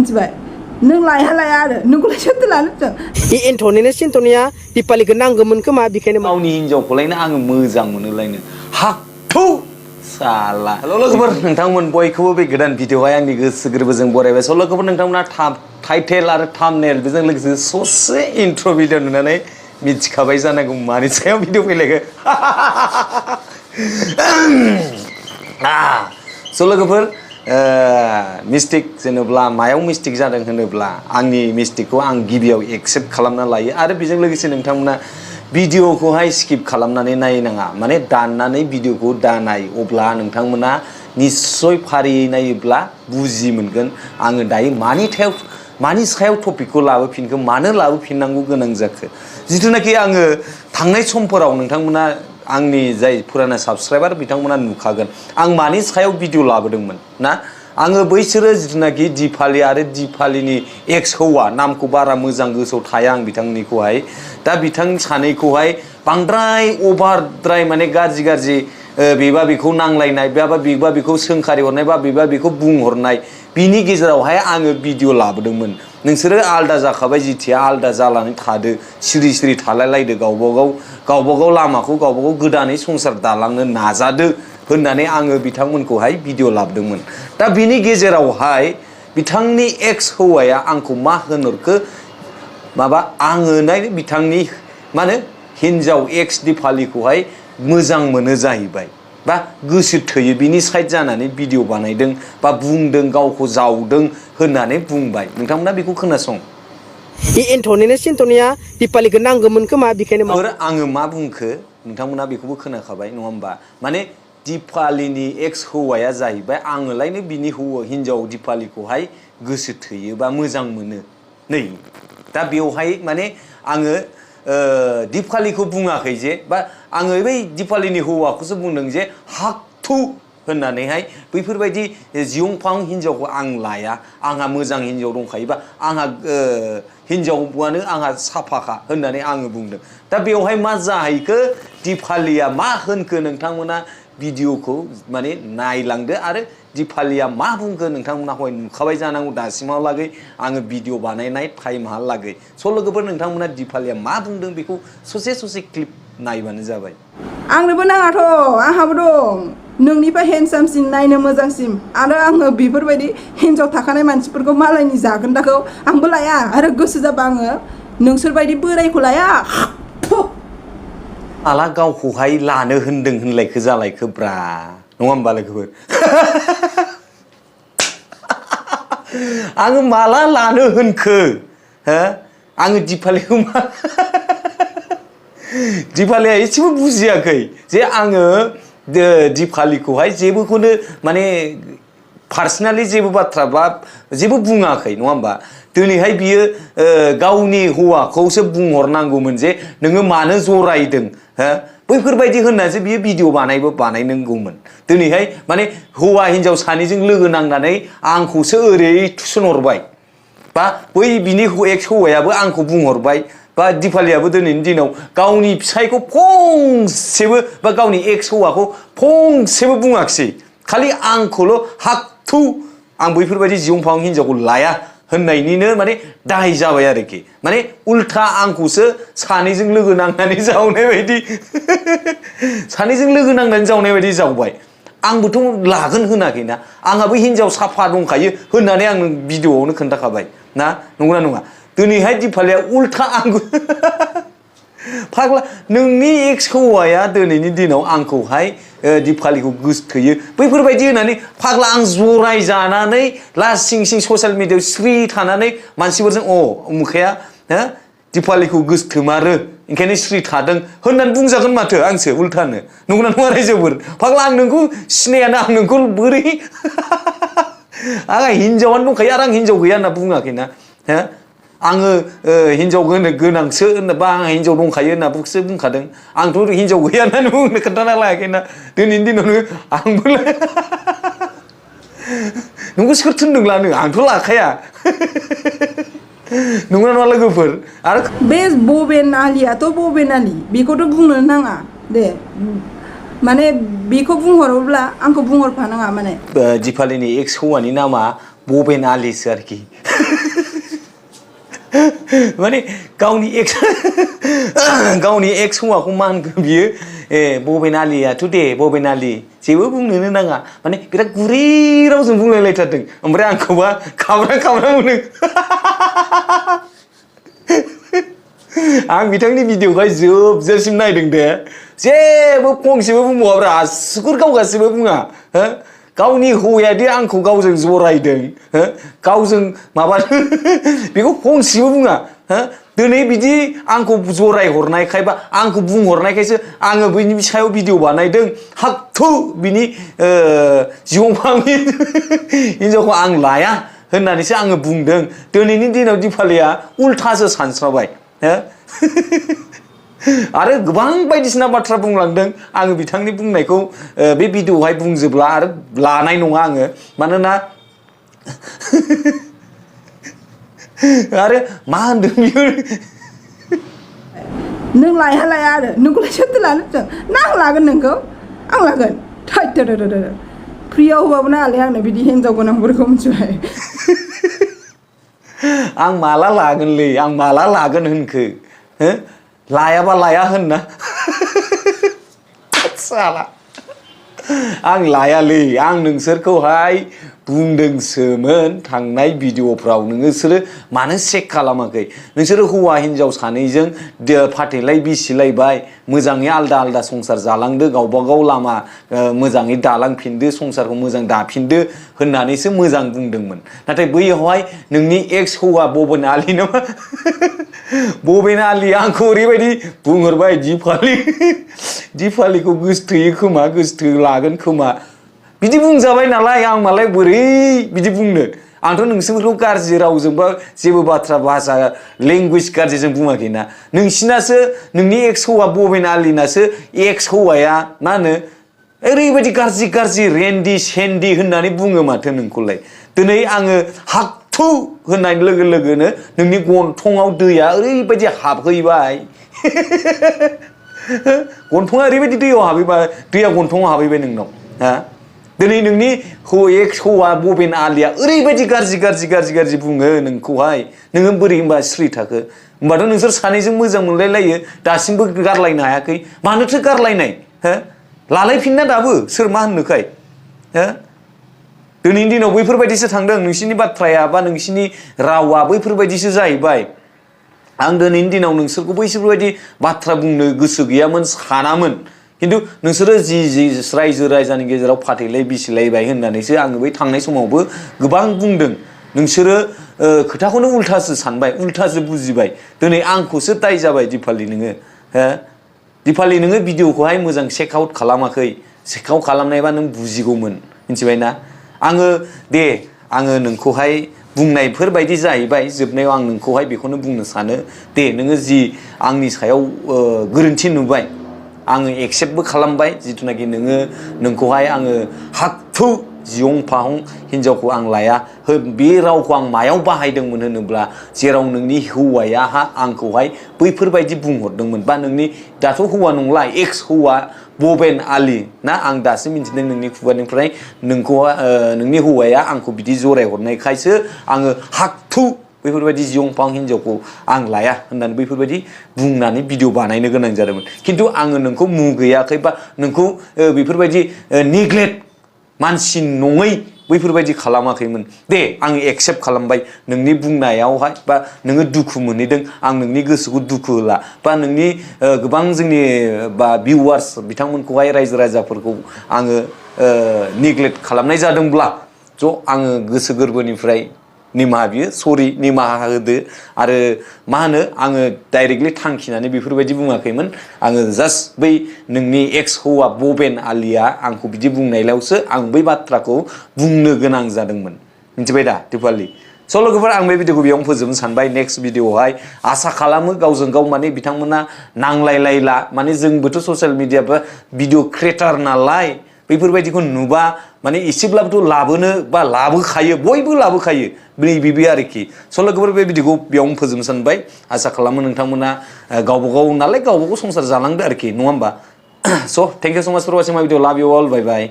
मिथिबाय नों लाया लाया आरो नोंखौलाय सोरथो लानो जों इ एन्थनिनो सिन्थनिया दिपालिखौ नांगौमोन खोमा बेखायनो गावनि हिनजावखौलायनो आङो मोजां मोनोलायनो हाखथु साला हेल' लोगोफोर नोंथांमोन बयखौबो बे गोदान भिडिअ'आवहाय आंनि गोसो गोरबोजों बरायबाय स' लोगोफोर नोंथांमोना टाइटेल आरो थाम्बनेल बेजों लोगोसे ससे इन्ट्र' भिडिअ नुनानै मिथिखाबाय जानांगौ मानि सायाव भिडिअ फैलायगोन स' लोगोफोर मिस्टेक जेनेबा मायाव मिस्टेक जादों होनोब्ला आंनि मिस्टेकखौ आं गिबियाव एक्सेप्ट खालामना लायो आरो बेजों लोगोसे नोंथांमोना भिडिअ'खौहाय स्किप खालामनानै नायनाङा माने दाननानै भिडिअ'खौ दानाय अब्ला नोंथांमोना निस्सय फारियै नायोब्ला बुजि मोनगोन आङो दायो मानि सायाव टपिकखौ लाबोफिनखो मानो लाबोफिननांगौ गोनां जाखो जिथुनाखि आङो थांनाय समफोराव नोंथांमोना आंनि जाय फुराना साबस्क्राइबार बिथांमोना नुखागोन आं मानि सायाव भिडिअ लाबोदोंमोन ना आङो बैसोरो जिथुनाखि दिपालि आरो दिपालिनि एक्स हौवा नामखौ बारा मोजां गोसोआव थाया आं बिथांनिखौहाय दा बिथां सानैखौहाय बांद्राय अभारद्राय माने गाज्रि बेबा बेखौ नांलायनाय बेबा बेखौ सोंखारि हरनाय बा बेबा बेखौ बुंहरनाय बिनि गेजेरावहाय आङो भिडिअ लाबोदोंमोन नोंसोरो आलदा जाखाबाय जिथिया आलदा जानानै थादो सिरि सिरि थालायलायदो गावबागाव लामाखौ गावबागाव गोदानै संसार दालांनो नाजादो होननानै आङो बिथांमोनखौहाय भिडिअ लाबोदोंमोन दा बिनि गेजेरावहाय बिथांनि एक्स हौवाया आंखौ मा होनहरखो माबा आङो नाय बिथांनि मा होनो हिनजाव एक्स दिपालिखौहाय मोजां मोनो जाहैबाय बा गोसो थोयो बिनि साइड जानानै भिडिअ बानायदों बा बुंदों गावखौ जावदों होननानै बुंबाय नोंथांमोना बेखौ खोनासं इ एन्थनिनो सिन्थनिया दिपालिखौ नांगौमोन खोमा बेखायनो आङो मा बुंखो नोंथांमोना बेखौबो खोनाखाबाय नङा होमबा माने दिपालिनि एक्स हौवाया जाहैबाय आङोलायनो बिनि हिनजाव दिपालिखौहाय गोसो थोयो बा मोजां मोनो नै दा बेवहाय माने आङो दिपालिखौ बुङाखै जे बा आङो बै दिपालिनि हौवाखौसो बुंदों जे हाखथु होननानैहाय बैफोरबायदि जियंफां हिनजावखौ आं लाया आंहा मोजां हिनजाव दंखायोबा आंहा हिनजावआनो आंहा साफाखा होननानै आङो बुंदों दा बेवहाय मा जाहैखो दिपालिया मा होनखो नोंथांमोना भिडिअ'खौ माने नायलांदो आरो दिपालिया मा बुंखो नोंथांमोना हय नुखाबाय जानांगौ दासिमहालागै आङो भिडिअ बानायनाय टाइमहालागै स' लोगोफोर नोंथांमोना दिपालिया मा बुंदों बेखौ ससे क्लिप नायबानो जाबाय आंनोबो नाङाथ' आंहाबो दं नोंनिफ्राय हेन्डसामसिन नायनो मोजांसिन आरो आङो बेफोरबायदि हिनजाव थाखानाय मानसिफोरखौ मालायनि जागोन्दाखौ आंबो लाया आरो गोसो जाबा आङो नोंसोरबायदि बोरायखौ लाया आला गावखौहाय लानो होनलायखो जालायखो ब्रा नङा होमबा लोगोफोर आङो माला लानो होनखो हो आङो दिपालिखौ दिपालिया एसेबो बुजियाखै जे आङो दिपालिखौहाय जेबोखौनो माने पार्सनेलि जेबो बाथ्रा बा जेबो बुङाखै नङा होमबा दिनैहाय बियो गावनि हौवाखौसो बुंहरनांगौमोन जे नोङो मानो जरायदों हो बैफोरबायदि होननासो बियो भिडिअ बानायनांगौमोन दिनैहाय माने हौवा हिनजाव सानैजों लोगो नांनानै आंखौसो ओरै थुसनहरबाय बा बै बिनि एक्स हौवायाबो आंखौ बुंहरबाय बा दिपालियाबो दिनैनि दिनाव गावनि फिसायखौ फंसेबो बा गावनि एक्स हौवाखौ फंसेबो बुङाखिसै खालि आंखौल' हाखथु आं बैफोरबायदि जियंफां हिनजावखौ लाया होननायनिनो माने दाय जाबाय आरोखि माने उल्था आंखौसो सानैजों लोगो नांनानै जावनाय बायदि जावबाय आंबोथ' लागोन होनाखैना आंहाबो हिनजाव साफा दंखायो होननानै आं भिडिअ'आवनो खोन्थाखाबाय ना नंगौना नङा दिनैहाय दिपालिया उल्था आंखौ फाग्ला नोंनि एक्स हौवाया दिनैनि दिनाव आंखौहाय दिपालिखौ गोसोथोयो बैफोरबायदि होननानै फाग्ला आं जराय जानानै लास्ट सिं ससियेल मिडियायाव स्रि थानानै मानसिफोरजों उमुखाया दिपालिखौ गोसोथोमारो ओंखायनो स्रि थादों होननानै बुंजागोन माथो आंसो उल्थानो नंगौना नङा रायजोफोर फाग्ला आं नोंखौ सिनायाना आं नोंखौ बोरै आंहा हिनजावानो दंखायो आरो आं हिनजाव गैया होनना बुङाखैना हो आङो हिनजाव गोनांसो होनबा आंहा हिनजाव दंखायो होननासो बुंखादों आंथ' हिनजाव गैया होननानै बुंनो खोन्थाना लायाखैना दिनैनि दिनाव नोङो आंबो नोंखौ सोर थिनदों लानो आंथ' लाखाया नंगौना नङा लोगोफोर आरो बे बबेन आलियाथ' बबेन आलि बेखौथ' बुंनो नाङा दे माने बेखौ बुंहरोब्ला आंखौ बुंहरफानाङा माने दिपालिनि एक्स हौवानि नामा बबेन आलिसो आरोखि माने गावनि एक्स हौवाखौ मा होनगोन बियो बबेनालियाथ' दे बबेनालि जेबो बुंनोनो नाङा माने बिराद गुरै रावजों बुंलायलायथारदों ओमफ्राय आंखौबा खाब्रा मोनो आं बिथांनि भिडिअखौहाय जोबजासिम नायदों दे जेबो फंसेबो बुंबावाब्रा आसुगुर गावगासिबो बुङा हो गावनि हौवायादि आंखौ गावजों जरायदों हो गावजों माबा बेखौ फंसेबो बुङा हो दिनै बिदि आंखौ जराय हरनायखाय बा आंखौ बुंहरनायखायसो आङो बैनि सायाव भिडिअ बानायदों हाबथु बिनि जिउमानि हिनजावखौ आं लाया होननानैसो आङो बुंदों दिनैनि दिनाव दिपालिया उल्थासो सानस्राबाय हो आरो गोबां बायदिसिना बाथ्रा बुंलांदों आङो बिथांनि बुंनायखौ बे भिडिअआवहाय बुंजोबला आरो लानाय नङा आङो मानोना आरो मा होनदों बियो नों लाया आरो नोंखौलाय सोरथो लानो ना आं लागोन नोंखौ आं लागोन थैद फ्रियाव होबाबो नालाय आंनो बिदि हिनजाव गोनांफोरखौ मिथिबाय आं माला लागोनलै आं माला लागोन होनखो हो लायाबा लाया होनना साला आं लायालै आं नोंसोरखौहाय बुंदोंसोमोन थांनाय भिडिअफ्राव नोंसोरो मानो चेक खालामाखै नोंसोरो हौवा हिनजाव सानैजों फाथैलाय बिसिलायबाय मोजाङै आलदा आलदा संसार जालांदो गावबागाव लामा मोजाङै दालांफिनदो संसारखौ मोजां दाफिनदो होननानैसो मोजां बुंदोंमोन नाथाय बैयावहाय नोंनि एक्स हौवा बबेनालि नामा बबेनालि आंखौ ओरैबायदि बुंहरबाय दिपालिखौ गोसथोयो खोमा गोसथो लागोन खोमा बिदि बुंजाबाय नालाय आं मालाय बोरै बिदि बुंनो आंथ' नोंसोरखौ गाज्रि रावजों बा जेबो बाथ्रा भाषा लेंगुवेज गाज्रिजों बुङाखैना नोंसिनासो नोंनि एक्स हौवा बबेनालिनासो एक्स हौवाया मा होनो ओरैबायदि गाज्रि रेन्डि सेन्डि होननानै बुङो माथो नोंखौलाय दिनै आङो हागथु होननाय लोगो लोगोनो नोंनि गन्थङाव दैया ओरैबायदि हाबहैबाय गन्थङा ओरैबायदि दैयाव हाबहैबाय दैया गन्थङाव हाबहैबाय नोंनाव हा दिनै नोंनि एक्स हौवा बबेनालिया ओरैबायदि गाज्रि बुङो नोंखौहाय नोङो बोरै होनबा स्रि थाखो होमबाथ' नोंसोर सानैजों मोजां मोनलायलायो दासिमबो गारलायनो हायाखै मानोथो गारलायनाय हो लालायफिनना दाबो सोर मा होननोखाय हो दिनैनि दिनाव बैफोरबायदिसो थांदों नोंसिनि बाथ्राया बा नोंसिनि रावा बैफोरबायदिसो जाहैबाय आं दिनैनि दिनाव नोंसोरखौ बैसोरबायदि बाथ्रा बुंनो गोसो गैयामोन सानामोन खिन्थु नोंसोरो जि रायजो राजानि गेजेराव फाथैलाय बिसिलायबाय होननानैसो आङो बै थांनाय समावबो गोबां बुंदों नोंसोरो खोथाखौनो उल्थासो सानबाय उल्थासो बुजिबाय दिनै आंखौसो दाय जाबाय दिपालि नोङो हो दिपालि नोङो भिडिअखौहाय मोजां चेक आउट खालामाखै चेक आउट खालामनायबा नों बुजिगौमोन मिथिबायना आङो नोंखौहाय बुंनायफोरबायदि जाहैबाय जोबनायाव आं नोंखौहाय बेखौनो बुंनो सानो दे नोङो जि आंनि सायाव गोरोन्थि नुबाय आङो एक्सेप्टबो खालामबाय जिथुनाखि नोंखौहाय आङो हागथु जियं फाहं हिनजावखौ आं लाया बे रावखौ आं मायाव बाहायदोंमोन होनोब्ला जेराव नोंनि हौवाया आंखौहाय बैफोरबायदि बुंहरदोंमोन बा नोंनि दाथ' हौवा नंला एक्स हौवा बबेनालि ना आं दासो मिन्थिदों नोंनि खुगानिफ्राय नोंनि हौवाया आंखौ बिदि जरायहरनायखायसो आङो हागथु बैफोरबायदि जियंफां हिनजावखौ आं लाया होननानै बैफोरबायदि बुंनानै भिडिअ बानायनो गोनां जादोंमोन खिन्थु आङो नोंखौ मुगैयाखै बा नोंखौ बेफोरबायदि नेग्लेक्ट मानसि नङै बैफोरबायदि खालामाखैमोन दे आं एक्सेप्ट खालामबाय नोंनि बुंनायावहाय बा नोङो दुखु मोनहैदों आं नोंनि गोसोखौ दुखु होला बा नोंनि गोबां जोंनि बा भिउवार्स बिथांमोनखौहाय रायजो राजाफोरखौ आङो नेग्लेक्ट खालामनाय जादोंब्ला ज' आङो गोसो गोरबोनिफ्राय निमाहा बियो सरि निमाहा होदो आरो मा होनो आङो डाइरेक्टलि थांखिनानै बेफोरबायदि बुङाखैमोन आङो जास्ट बै नोंनि एक्स हौवा बबेनालिया आंखौ बिदि बुंनायलावसो आं बै बाथ्राखौ बुंनो गोनां जादोंमोन मिथिबाय दा दिपालि स' लोगोफोर आं बे भिडिअखौ बेयावनो फोजोबनो सानबाय नेक्स्ट भिडिअआवहाय आसा खालामो गावजों गाव माने बिथांमोना नांलायलायला माने जोंबोथ' ससियेल मिडिया बा भिडिअ क्रिएटर नालाय बैफोरबायदिखौ नुबा माने एसेब्लाबोथ' लाबोनो बा लाबोखायो बयबो लाबोखायो बिबि आरोखि स' लोगोफोर बे भिडिअखौ बेयावनो फोजोबनो सानबाय आसा खालामो नोंथांमोना गावबा गाव नालाय गावबा गाव संसार जालांदो आरोखि नङा होमबा स' थेंक इउ सो माच फर वाचिं माय भिडिअ लाभ इउ अल बाय बाय